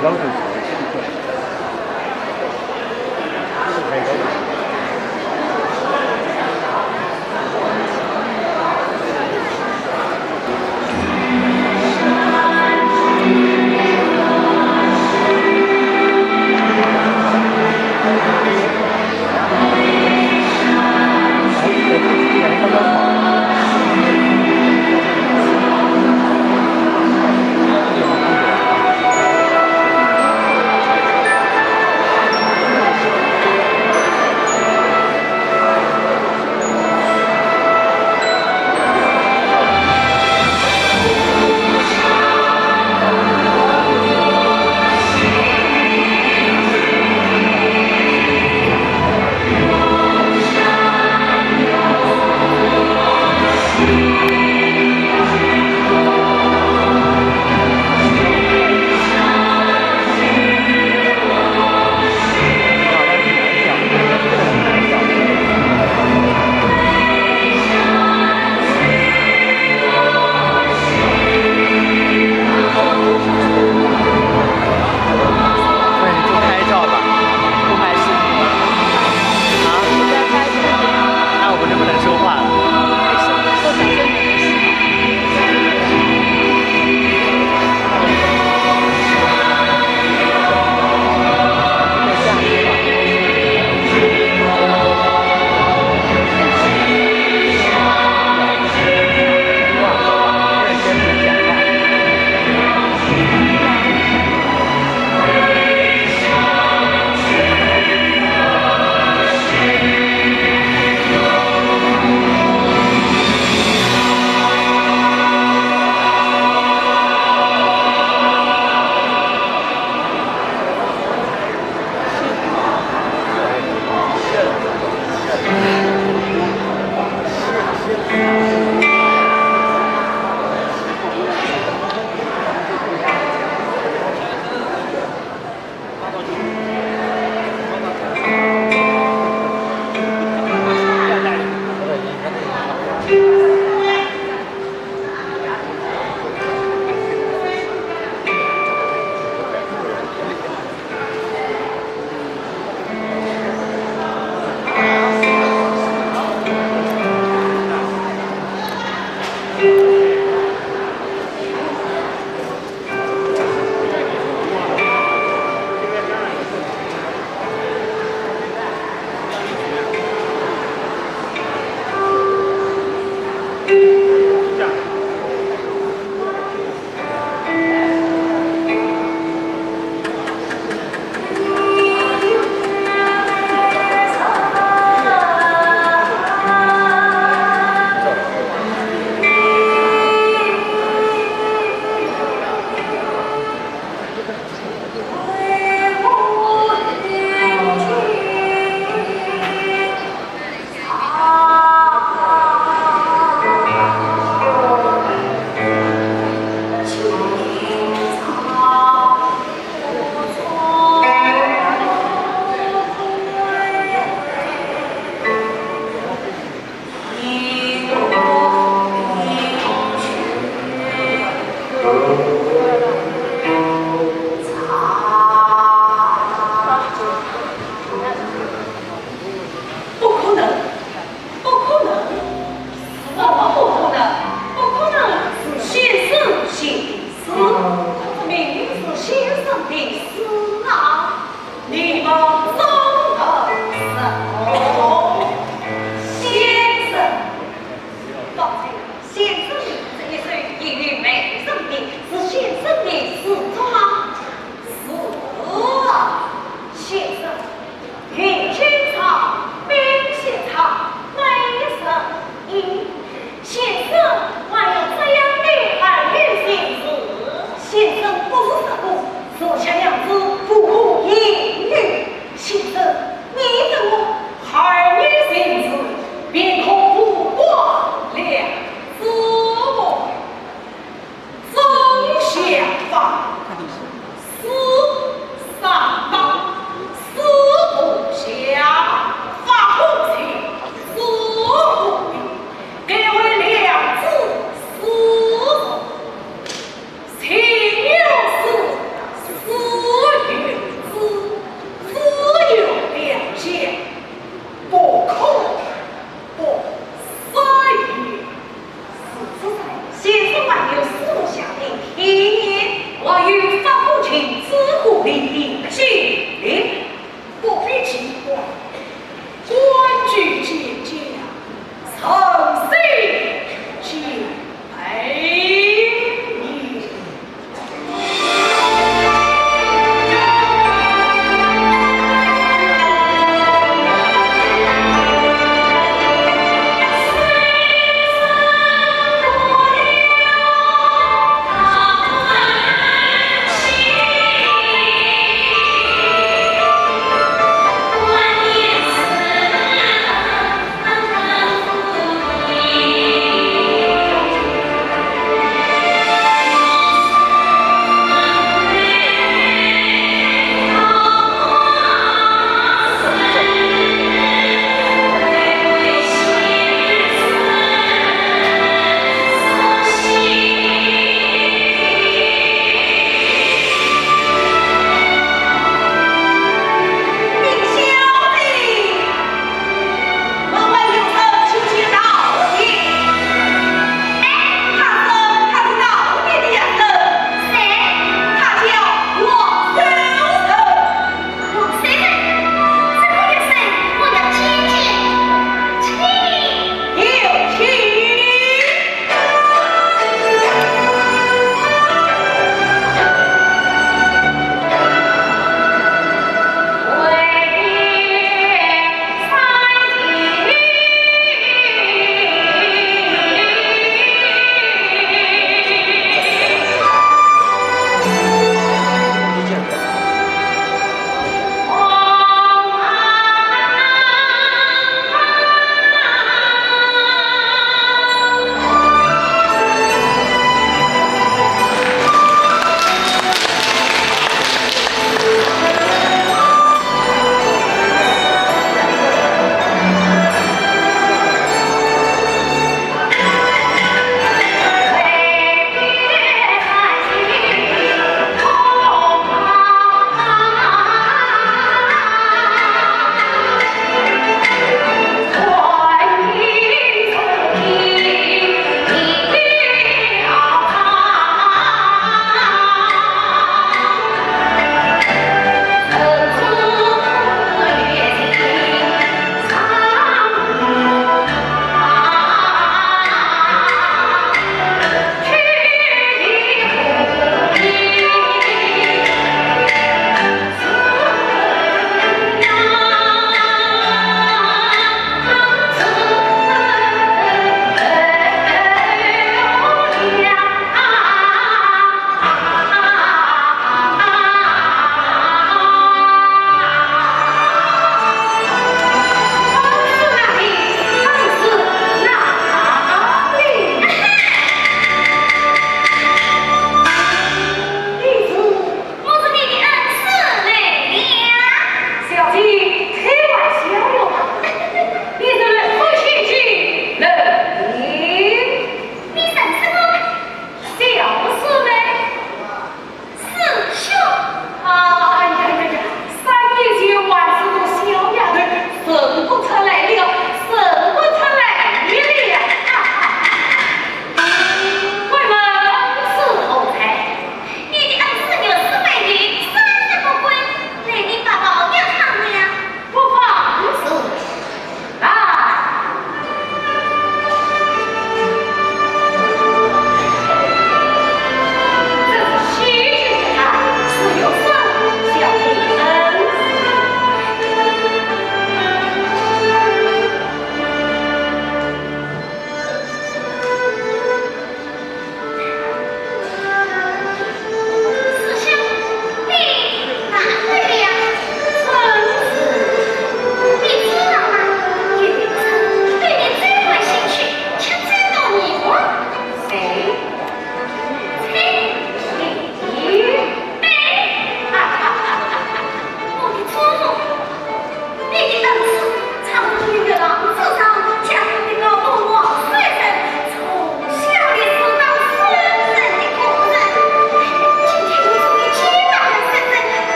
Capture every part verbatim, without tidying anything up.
那你就拍照吧，不拍视频。啊？那我们就不能说话了。不可能，不可能，什么不可能？不可能是先生行的事，分明是先生的事啊！你们说的什么？先生，放心，先生这一手一语没人的，是先生的事啊！是啊，先生。 云间唱，冰雪唱，美人吟。先生还有这样的寒语心事。先生不是说过，树下两只不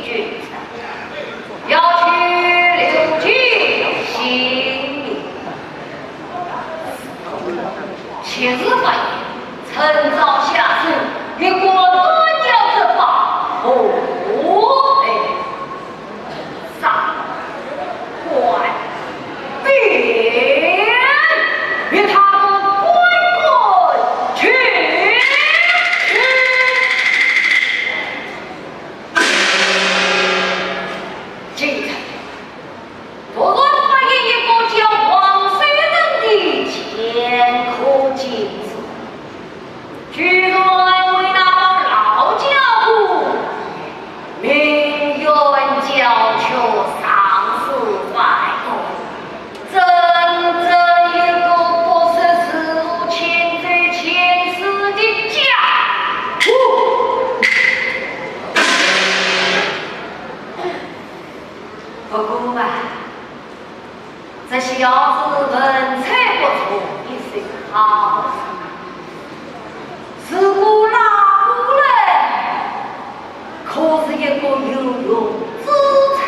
君臣，要取刘金性命。七字发言，趁早下手，一个断脚之法，何必上官边，与他们关关雎雎。 今日突然发现一个叫王守仁的前科奸贼，居然为那帮老家伙鸣冤叫屈，上书法院。 真正一个不识时务、千走千世的家伙。不过嘛，这小子文采不错，一手好手。 如果拉过来，可是一个有用之才。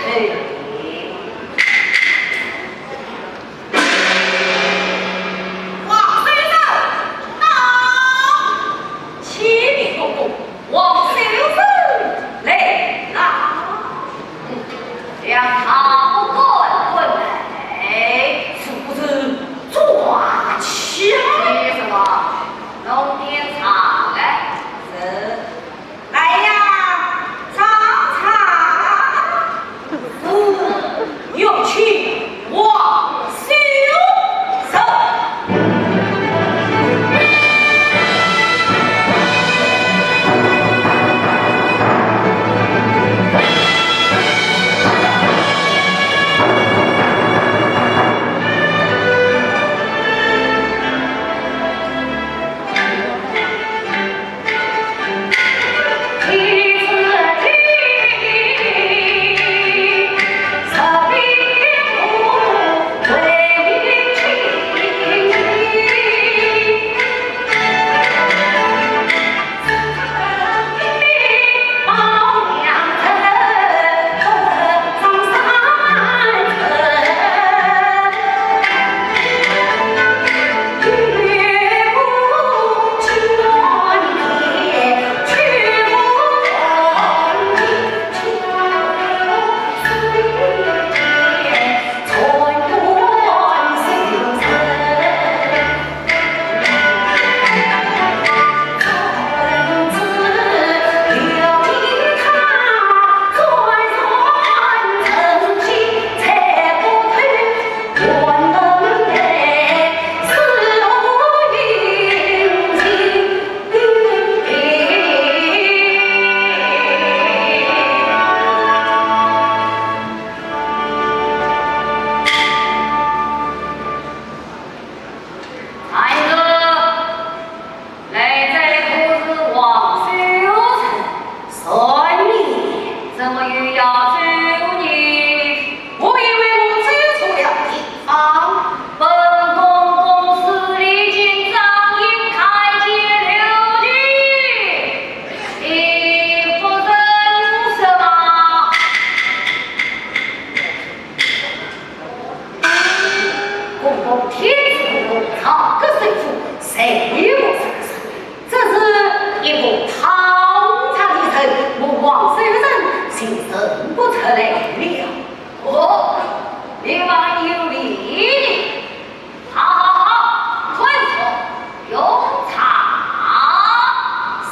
王守仁到。启禀公公，王守仁来了。 两旁官官来，是不是抓起来？急什么？弄点茶来。是。来呀，尝尝。是，有请王守仁。来者，来者可是王守仁？是你。怎么又要走呢？我以为我走错了地方。本公公是李靖，掌印看见刘金，你不认识吗？ 公公天子公公，朝歌首辅，谁不认识？这是一个讨债的人，我王守仁竟认不出来了。哦，你还有理呢。好好好，快速用茶。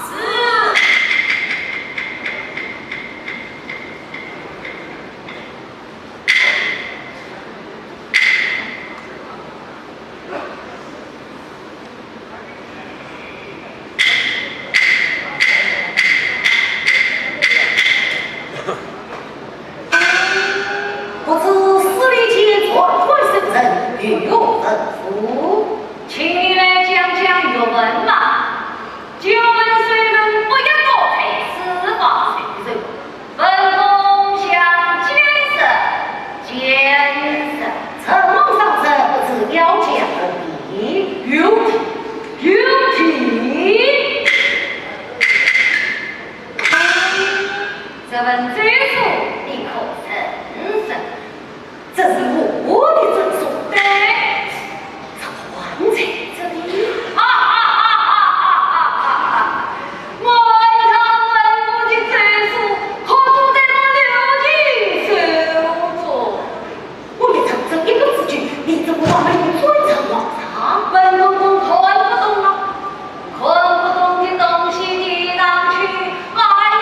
是。 不知司礼监传你可曾认识？这是我的正室。对，这个王才这里。啊啊啊啊啊啊啊啊！我要问我的正室，可住在我刘金手中？ 我一场这一个之举，你怎么还没有转成皇上？本公公看不懂啊，看不懂的东西提上去，万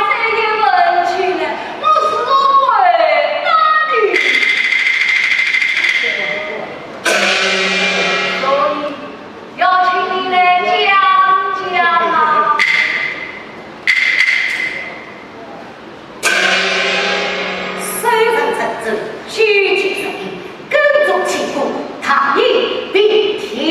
岁爷问起来，我是为难你。所以要请你来讲讲啊。 首任正室，九级十品，跟着起步，踏一并天一。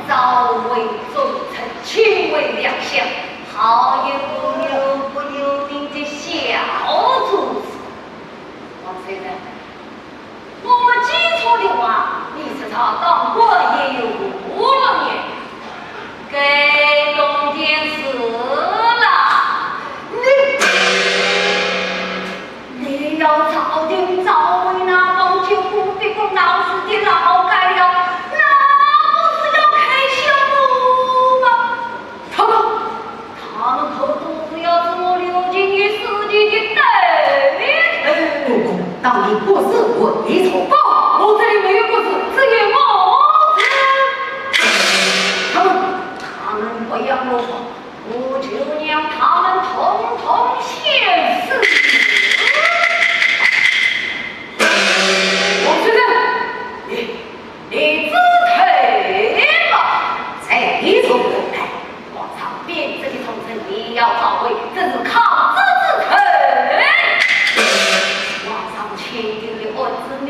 朝为重臣，寝为良相，好一个有名不有名的小主子。王夫人， 我没记错的话，你是朝当官也有五六年，该懂点事了。你，你要朝廷召回那帮酒壶别过闹事的老奸了，那不是要开香炉吗？ 他们，他们可都是要做刘金玉事情的对头。公公，当年国事为朝报，我这里没有国事，只有谋事。他们，他们不要我，我就让他们统统现世。王夫人，你 你知罪吗？在你这个时代，皇上边疆的重臣也要召回，这是抗旨之罪。皇上钦定的案子，你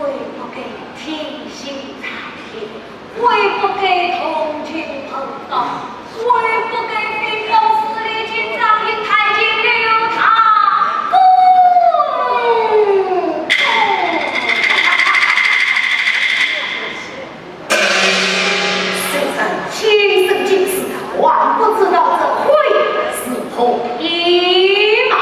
悔不该听信谗言，悔不该同情朋党，悔不该平阳寺里进张印太监刘大公。 虽然亲身经历，还不知道这悔是何意嘛。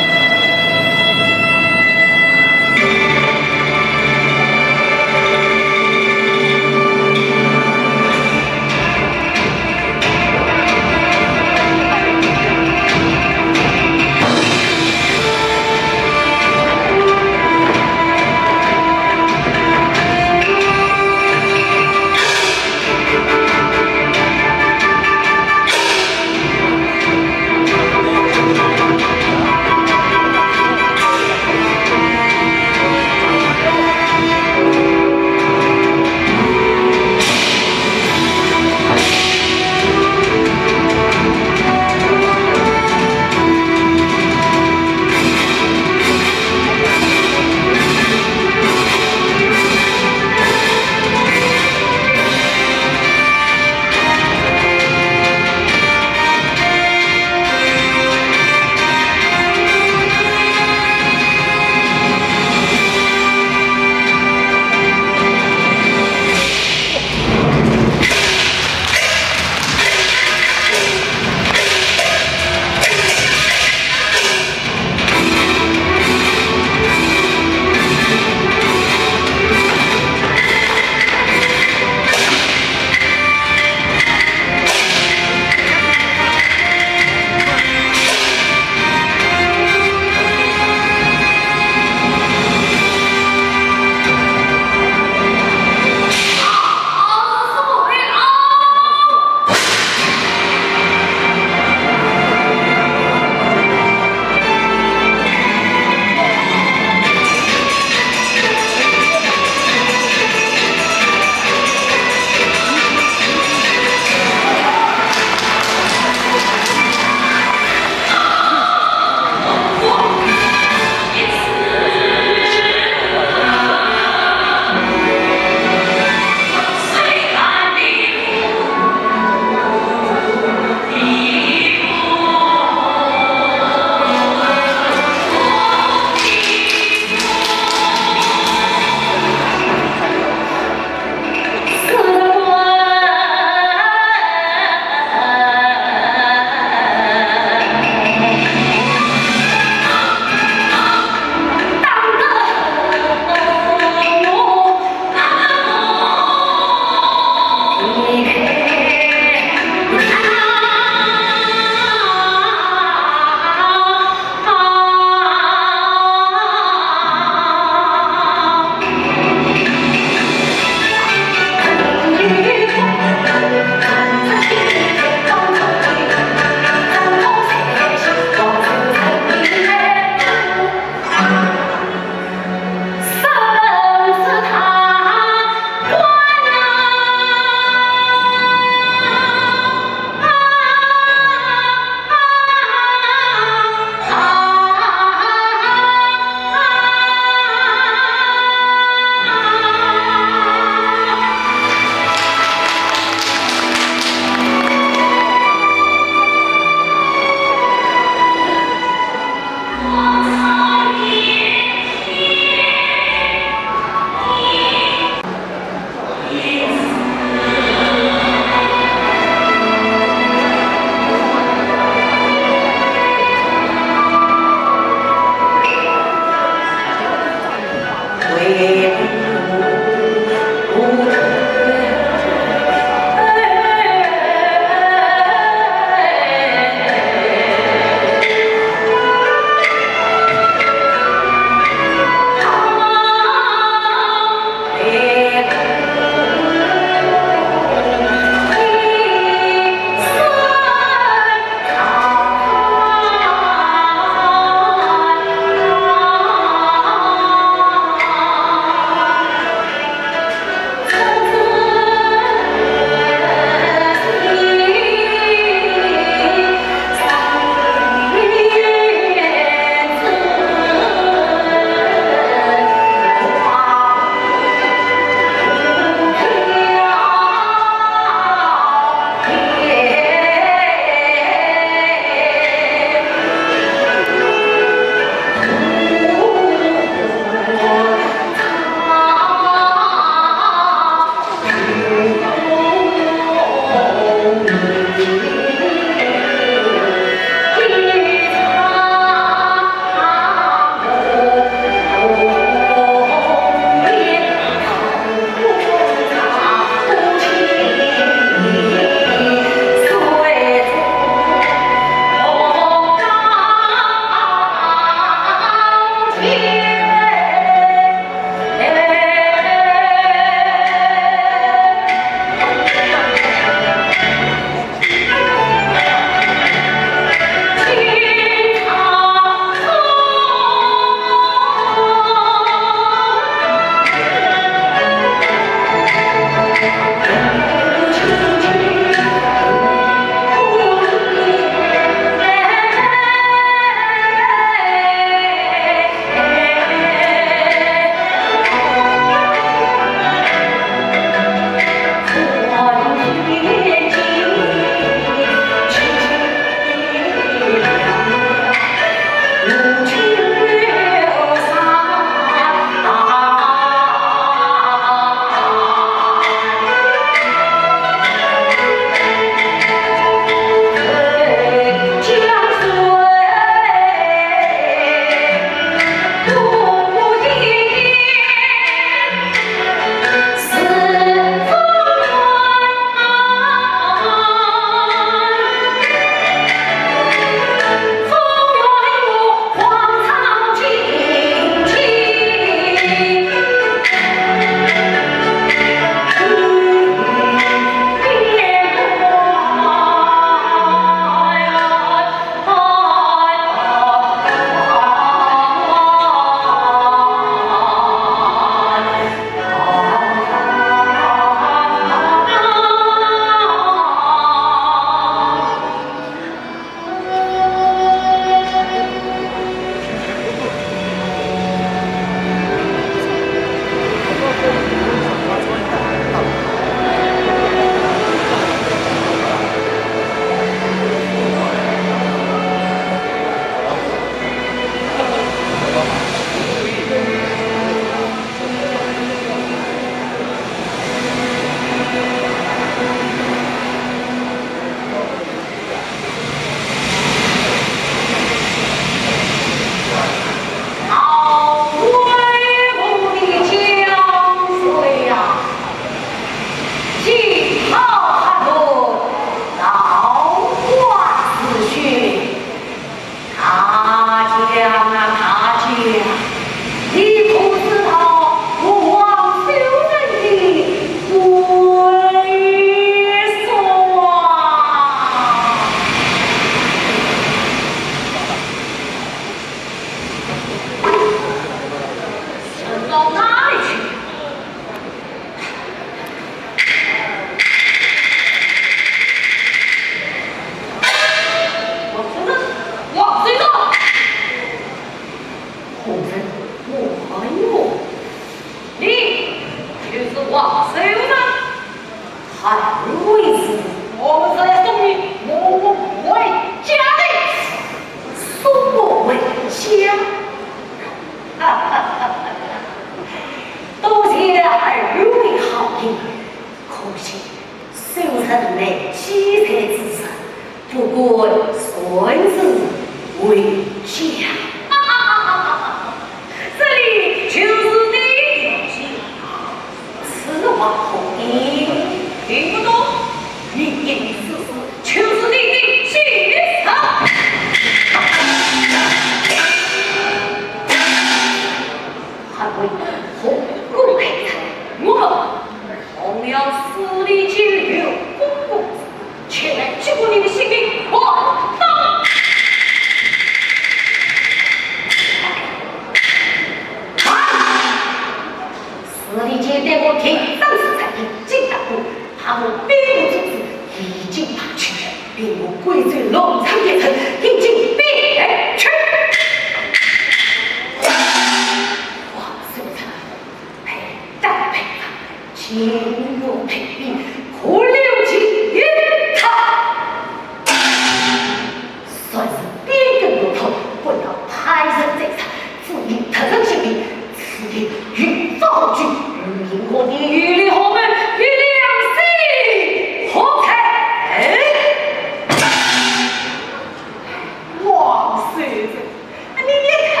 你也太……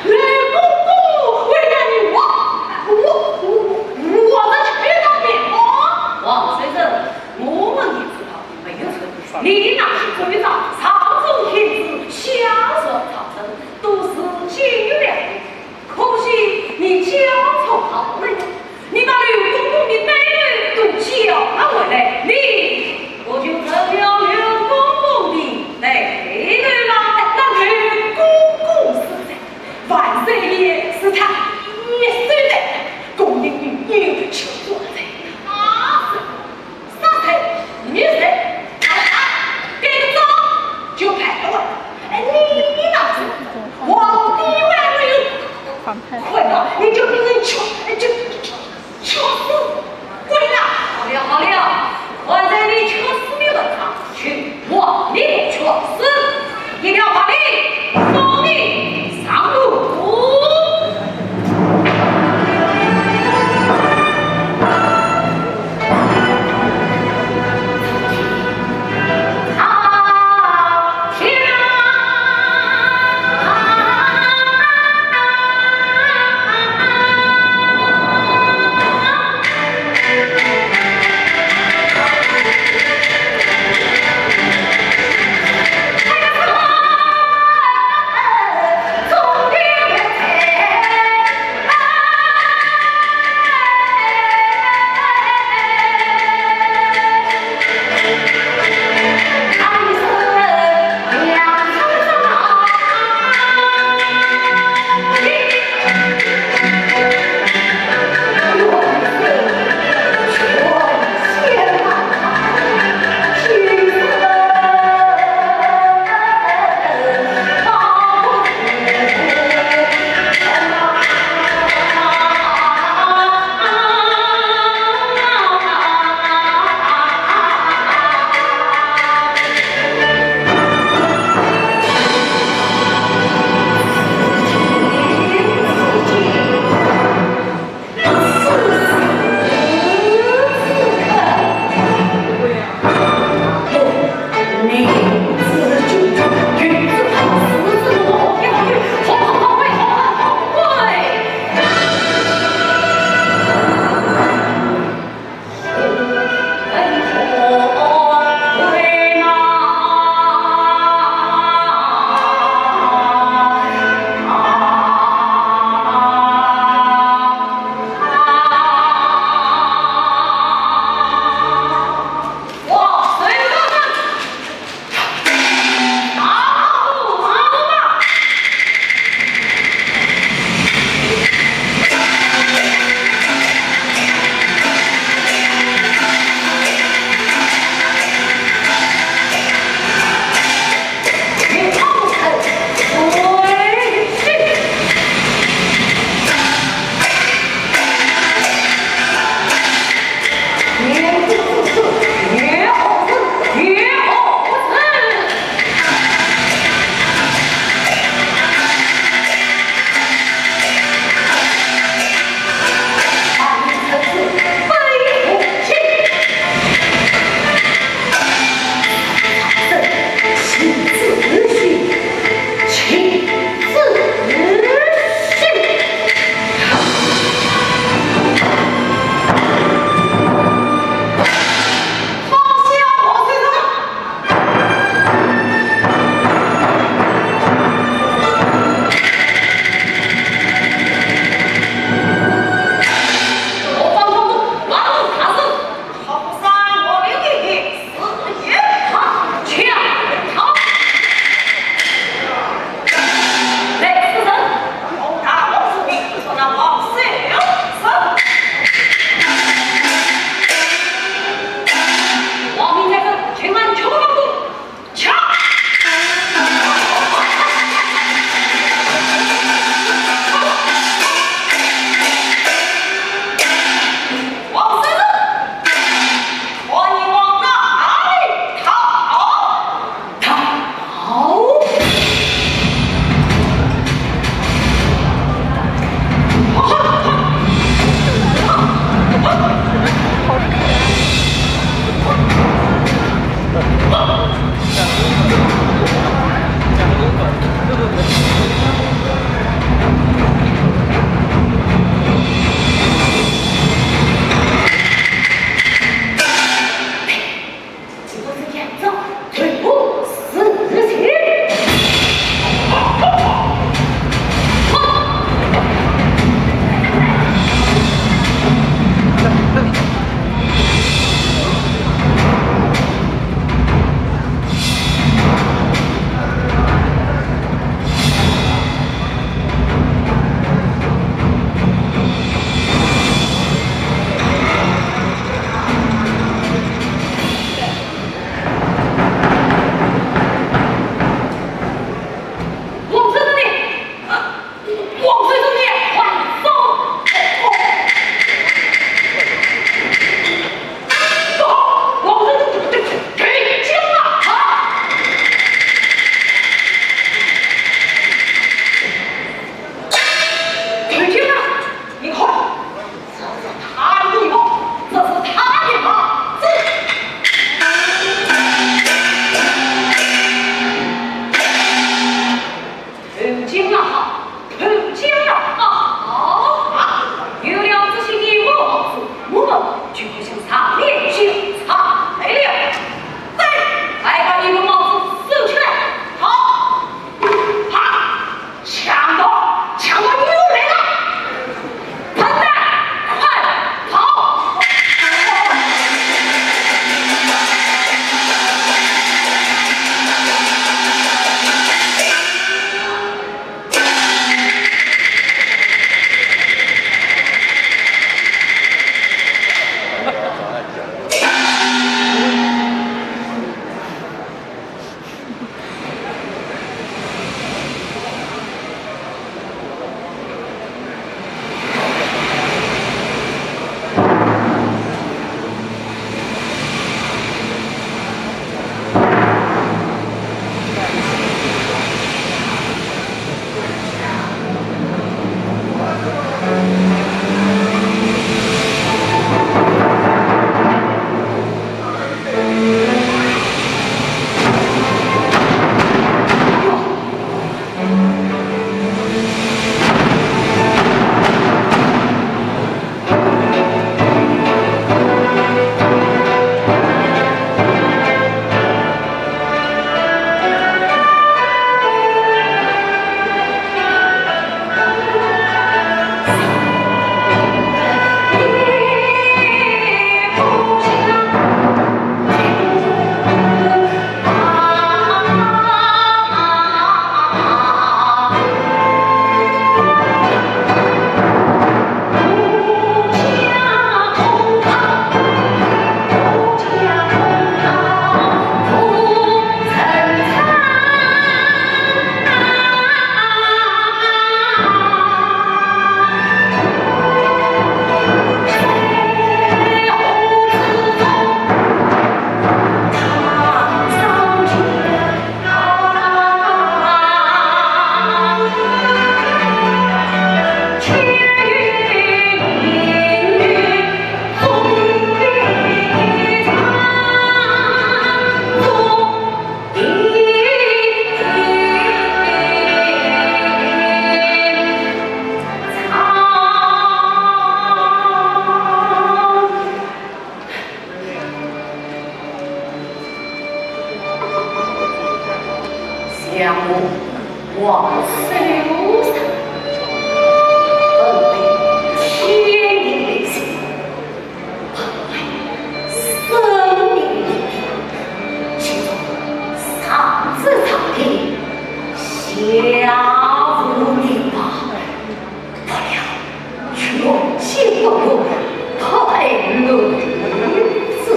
老公公为了你，我我我我这去当面哦。王夫人，我们也知道你没有错，你那是主张上奏天子，下奏朝臣，都是经由了你。可惜你交错好了，你把刘公公的对头都交了回来，你不就成了刘公公的对头了？那刘公公死在万岁爷是他一手带，宫廷女女就坐在他身上。啥人？你是谁？啊，这个招就派了我。哎，你你那是皇帝万岁！快到，你就给人吃，哎，就吃吃死，滚了！好了好了，看在你吃死的份上，去，我你不吃死，一条法律送你上路。两个王守上，本为天地立心，本为生民立命，岂容上至朝廷，下无礼法。不料 却竟不如太子。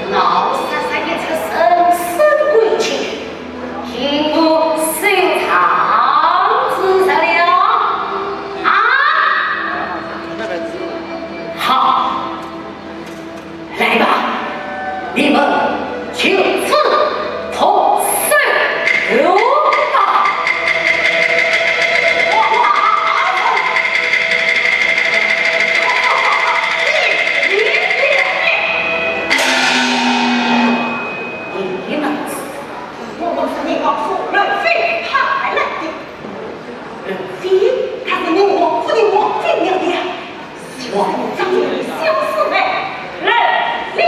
老杀杀一出生死关切，听我收场之日了啊！好。 来吧，你们就此同生吧。你们，我们是你王府刘妃派来的。刘妃，她是你王府的王妃娘娘。 我张女相思妹，来，你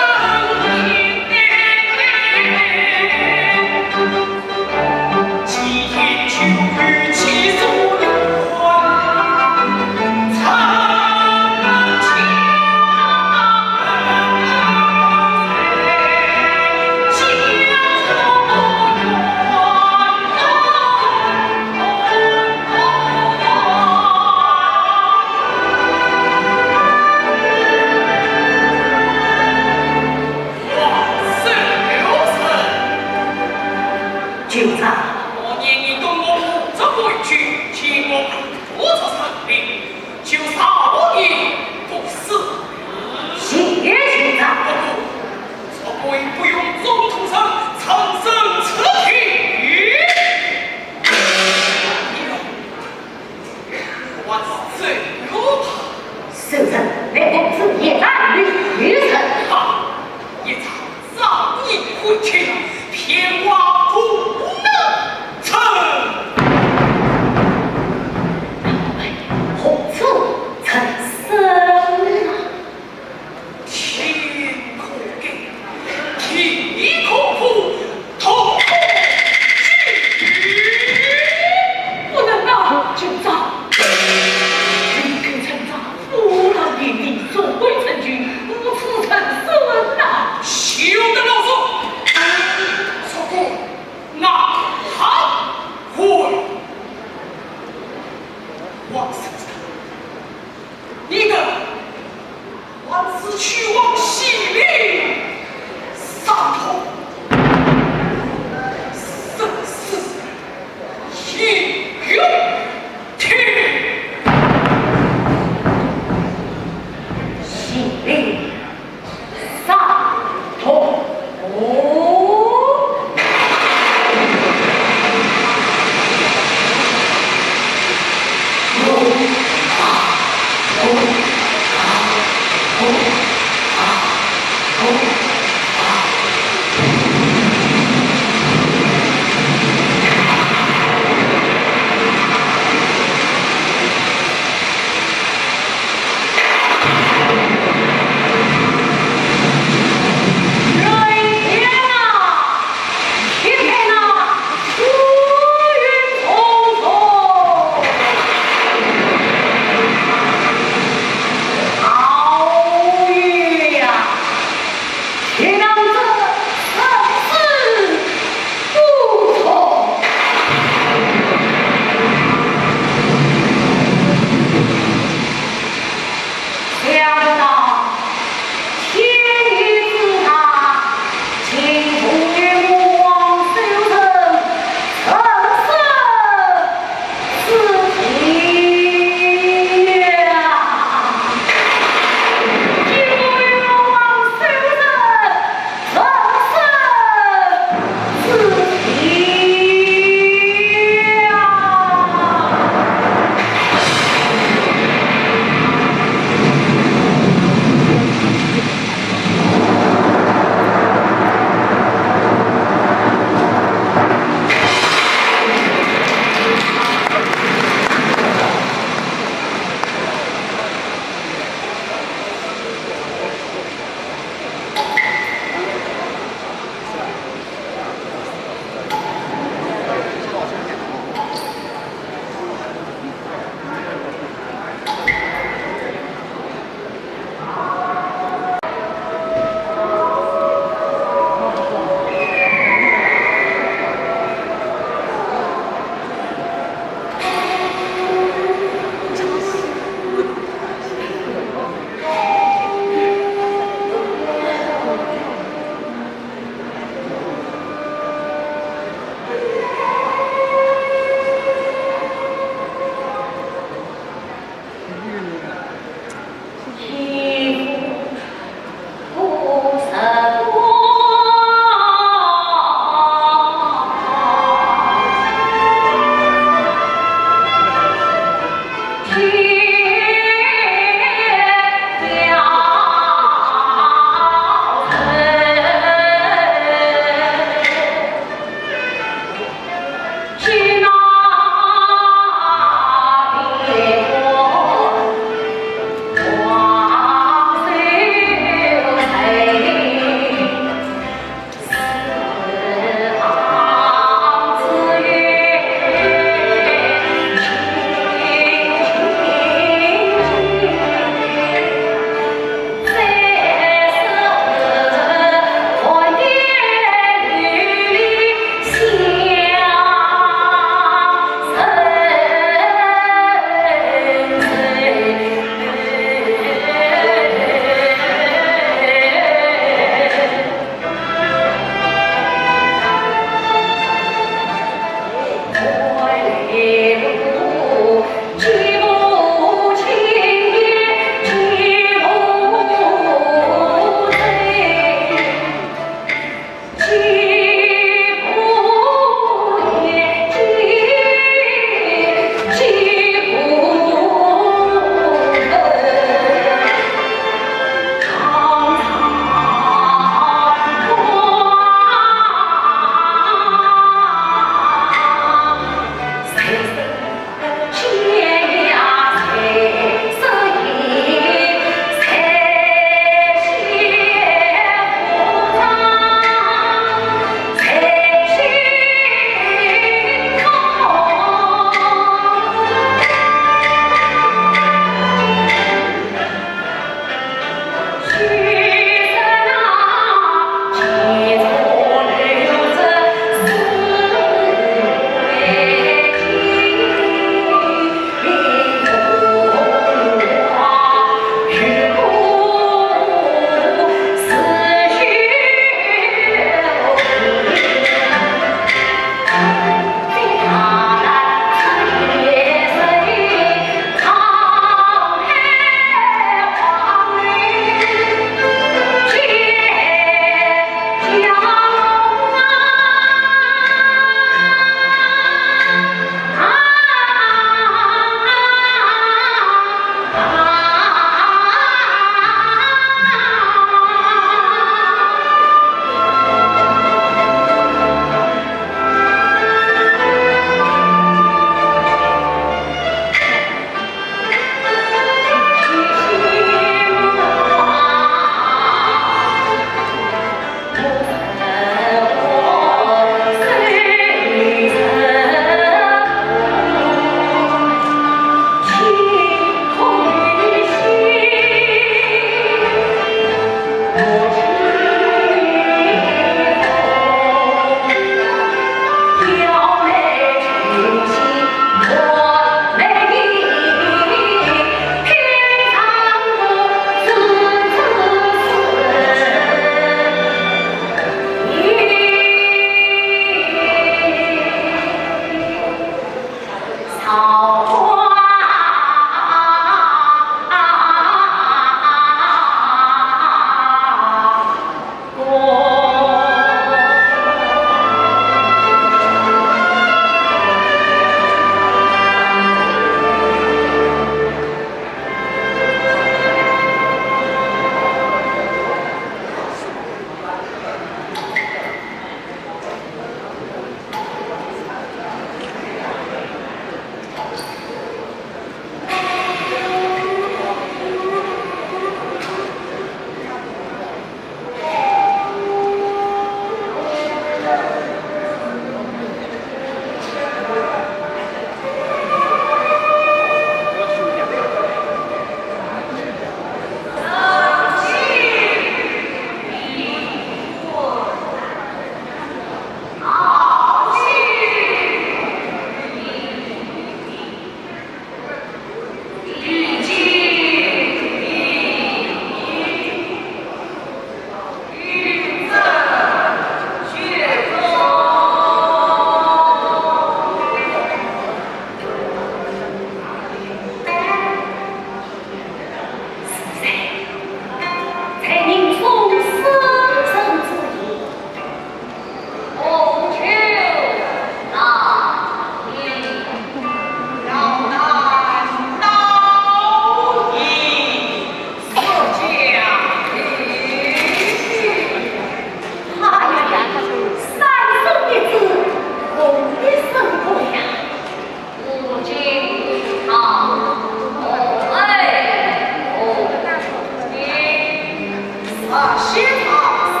啊，先唐诗，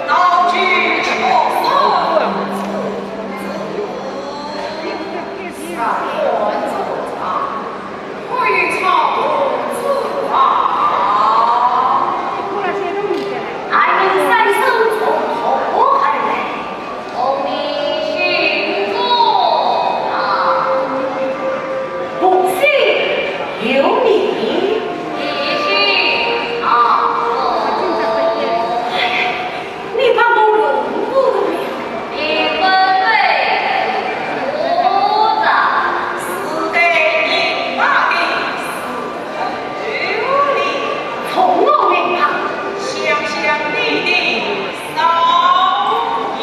道具出身。 你把我弄糊涂了。你们对我的是对你妈的是有理。从我来吧。想想你的少年。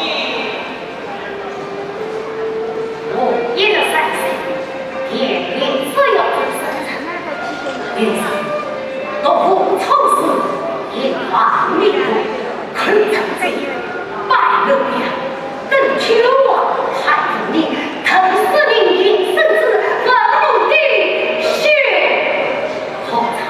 我一日三餐，天天只要做三餐。有时读无常书，也望你看成这拜六呀，等秋啊，还有你疼死人间，甚至坟墓的血。 好茶。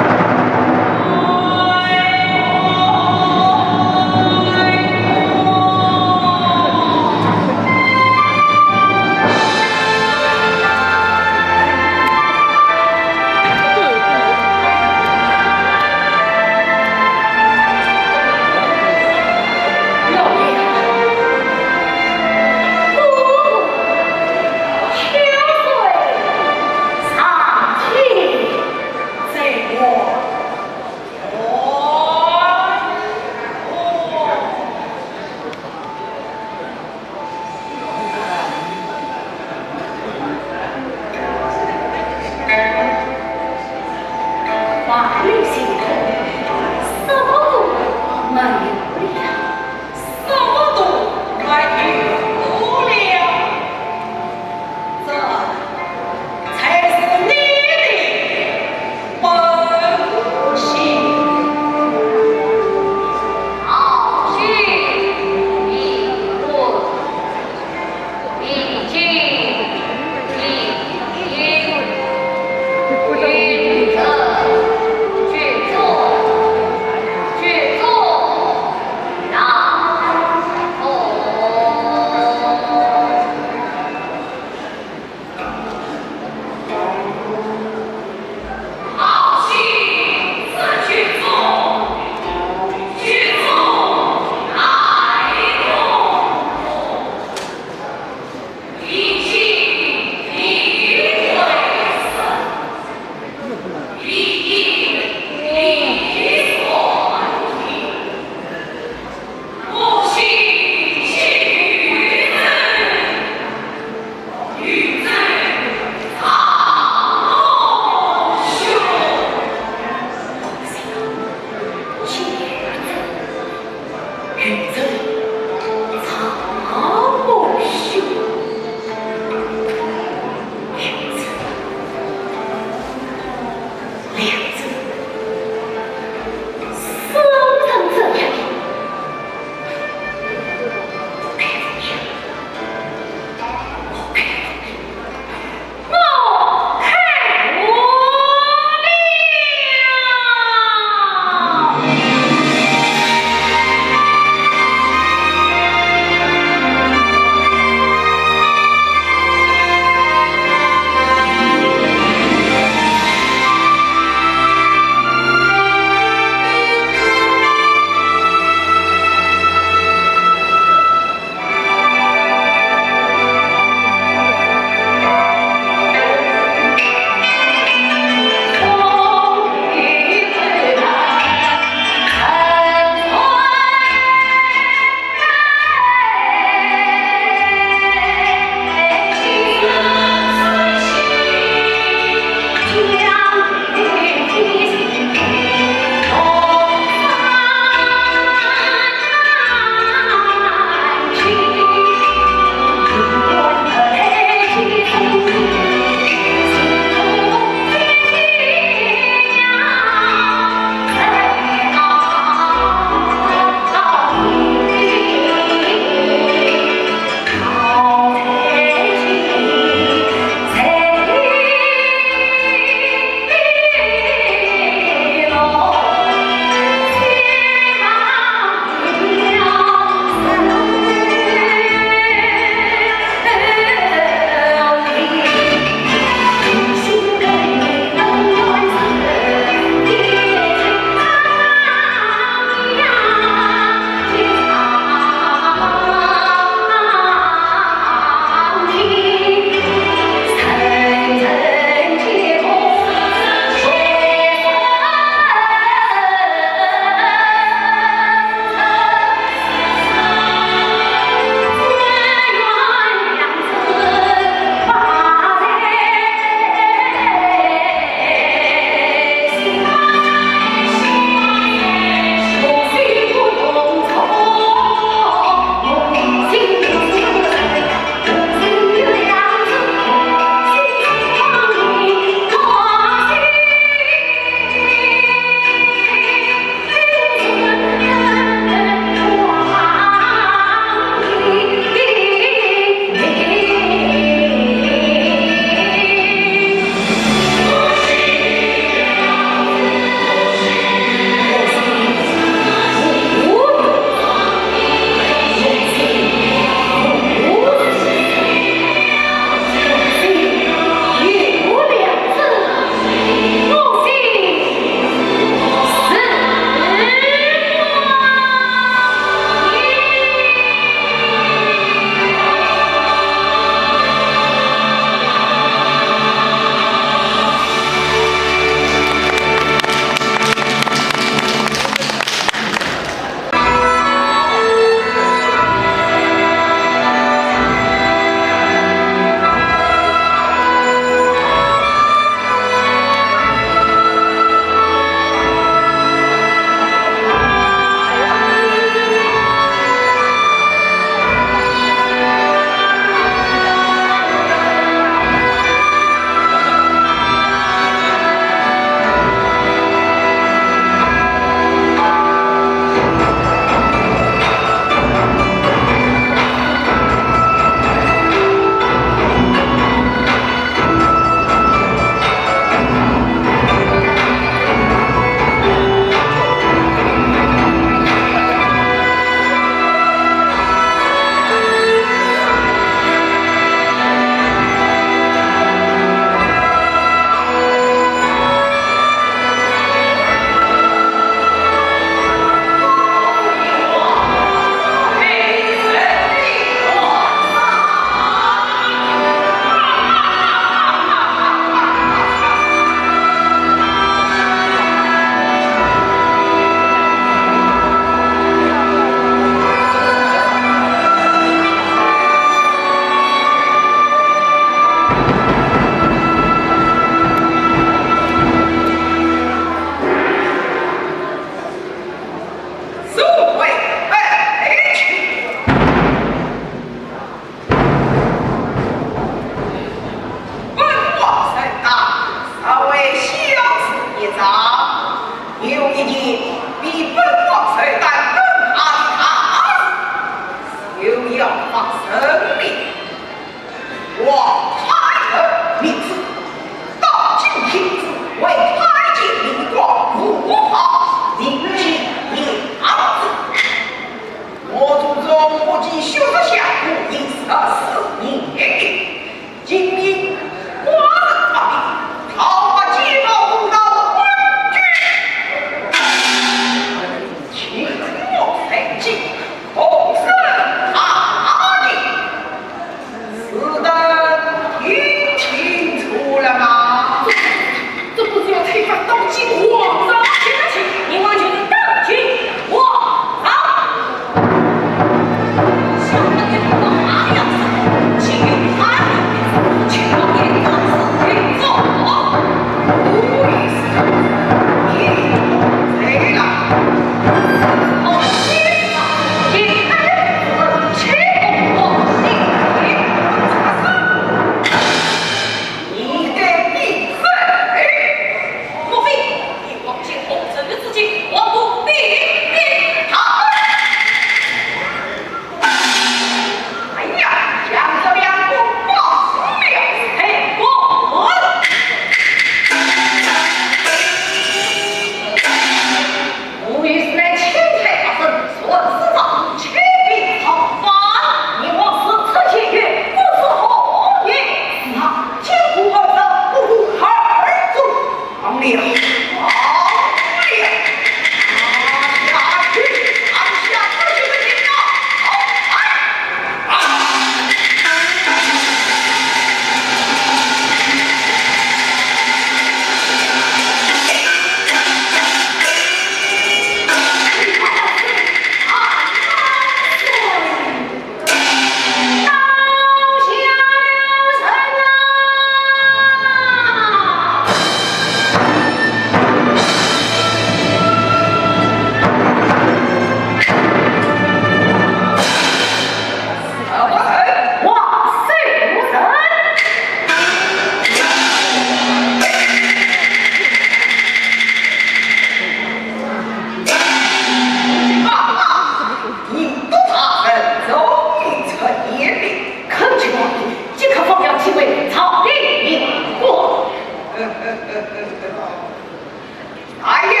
来呀，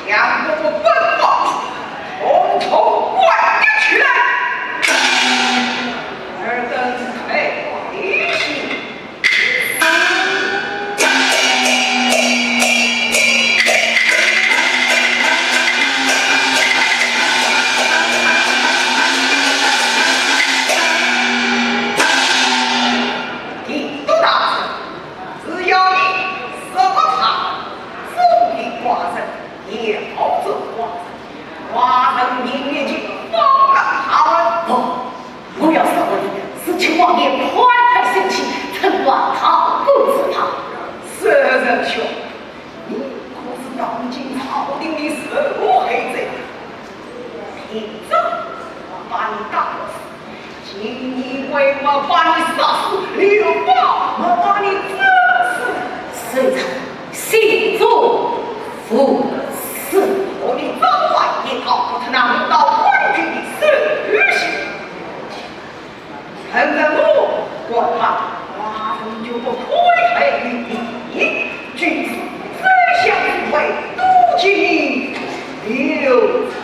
将我们本王统统关押起来，尔等退下。 提督大人，只要你杀不他，忠于寡人，也保重寡人，寡人命你去放了他们。不，我要杀了你，是请王爷快快休去，臣王逃过此法。是，仁兄，你可是当今朝廷的受害者，平日我把你打死，今日为我把你杀死，刘邦我把你整死。圣上，圣主无死。我的张奂也逃不脱那五道官军的手心。 臣等我，寡人就不亏待于你，军师，宰相之位，都给你刘长。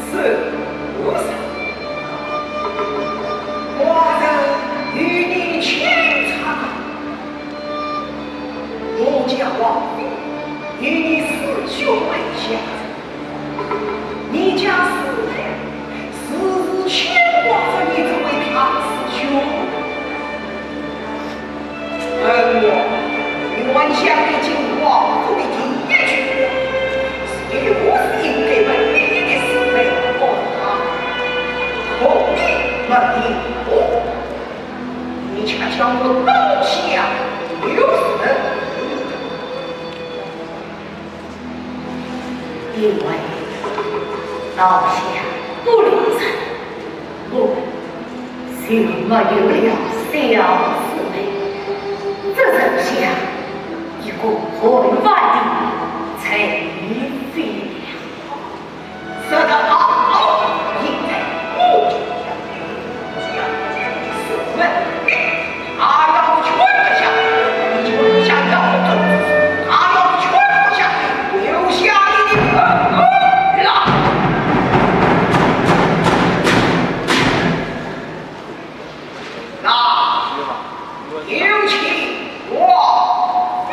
是不是？寡人与你清唱。我家王妃与你师兄为下，你家师太时时牵挂着你这位大师兄。 本王愿将你进王府的第一句话，就是应该问你的师妹和她，可你没有。你却将我刀下留人。 因为刀下不留人，我就没有了小师妹，只剩下一个恨晚的陈妃了。说得好，应该我 有请王妃。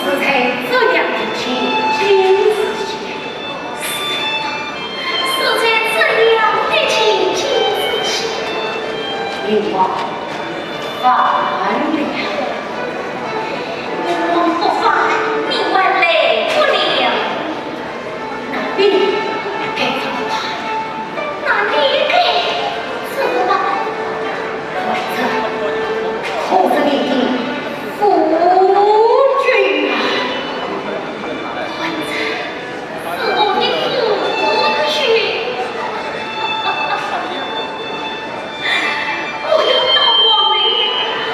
死在这样的情景之下。死在这样的情景之下。明王犯了。明王不犯，你还来不了。 那你该怎么办？那你该怎么办？孩子，可是你的夫君啊！孩子，是我的夫君。我要当王了呀！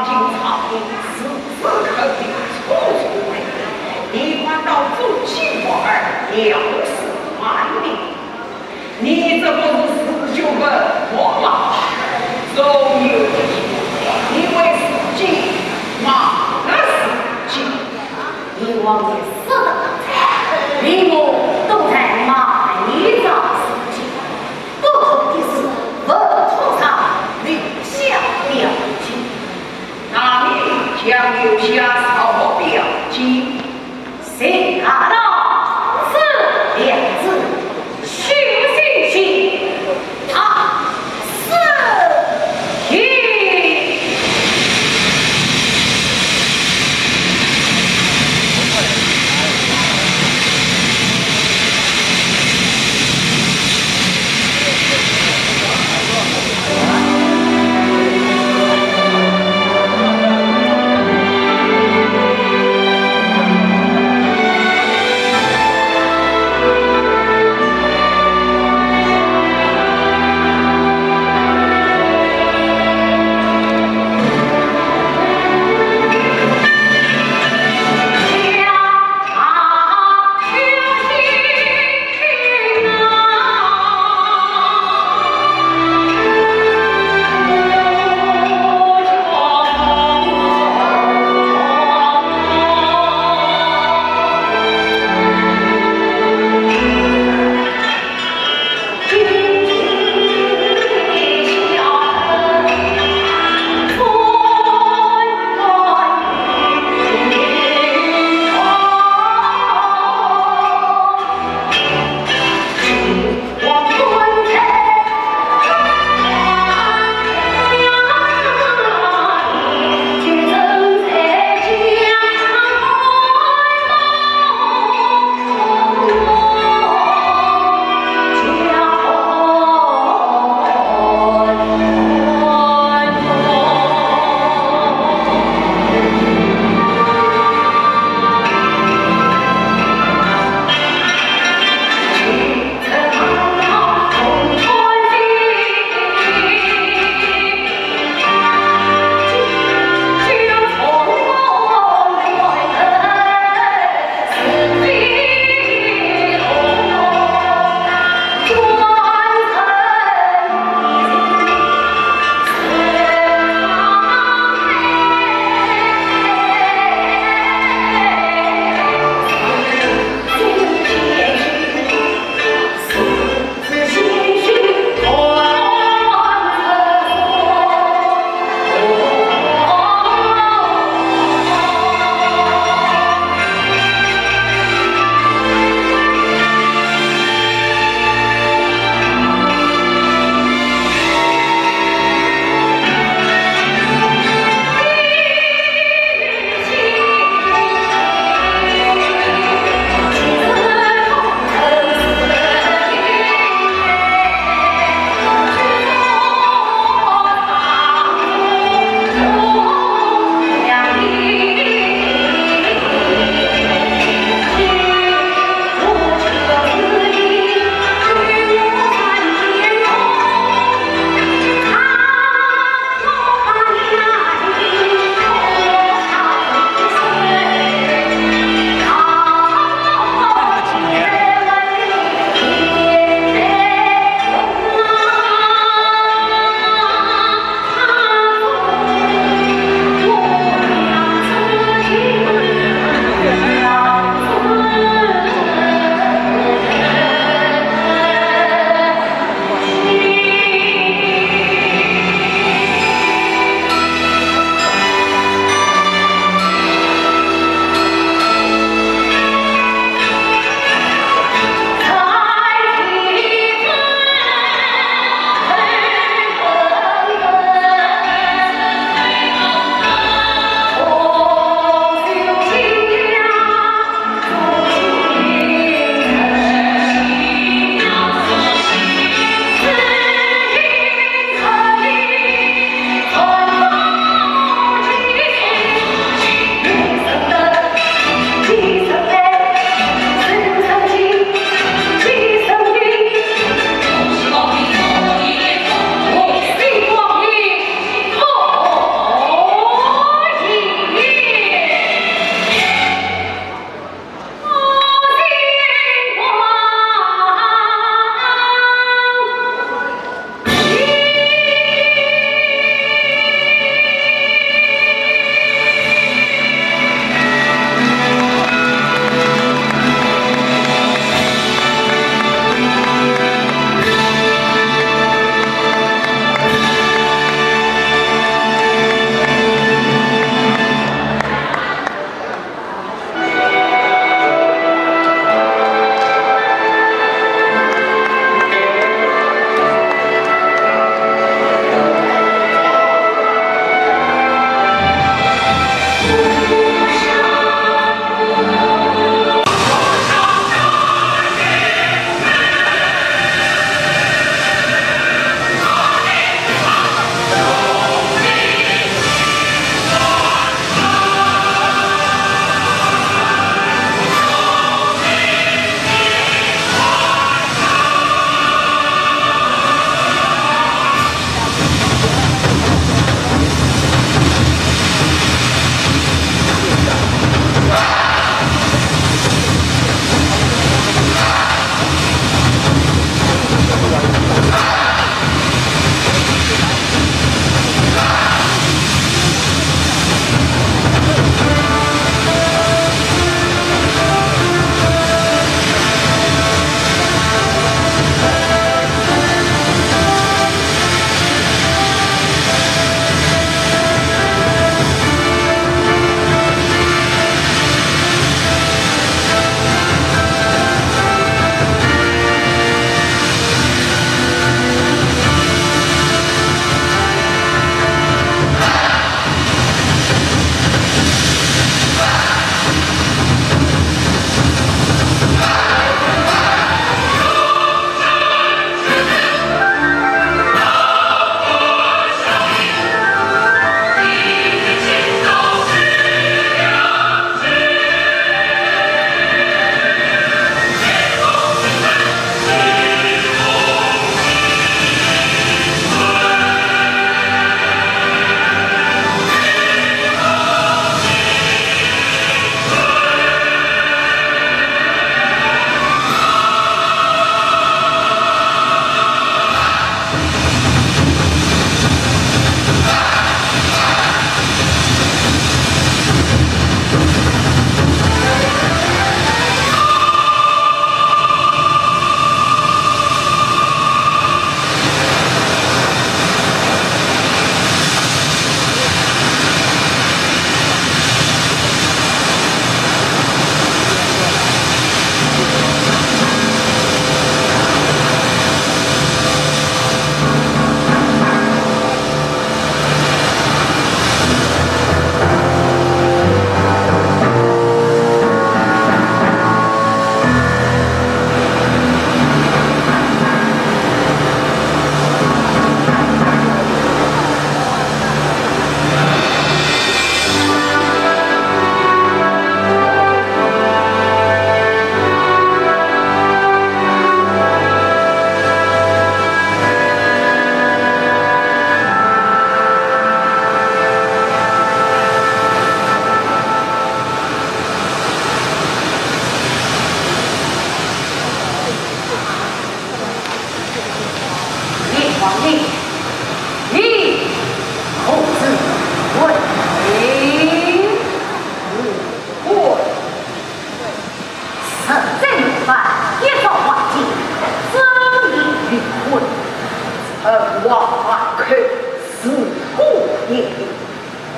朝廷，时时刻刻处处围，你反倒做起我儿，料事万民。你这不是自求滅亡吗？总有一天，你为自己，亡了自己。你王爷说得当，你我都在埋葬自己。 不可的是，文统上留下标记。那你将留下什么标记？谁看到此两字，许信信，他死矣。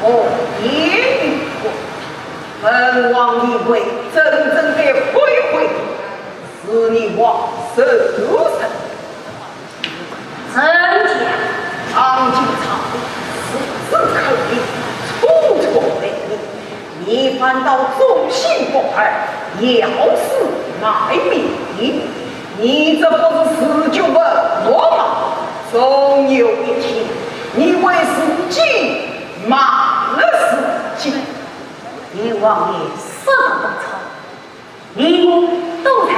哦，言语不，本王以为真正的慧慧是你王孙。人家常进草地，时时刻刻处处为你，你反倒忠心不二，耀世卖名。你这不是自掘坟墓吗？总有一天，你为自己卖了自己。 你王爷说得不错，你我都在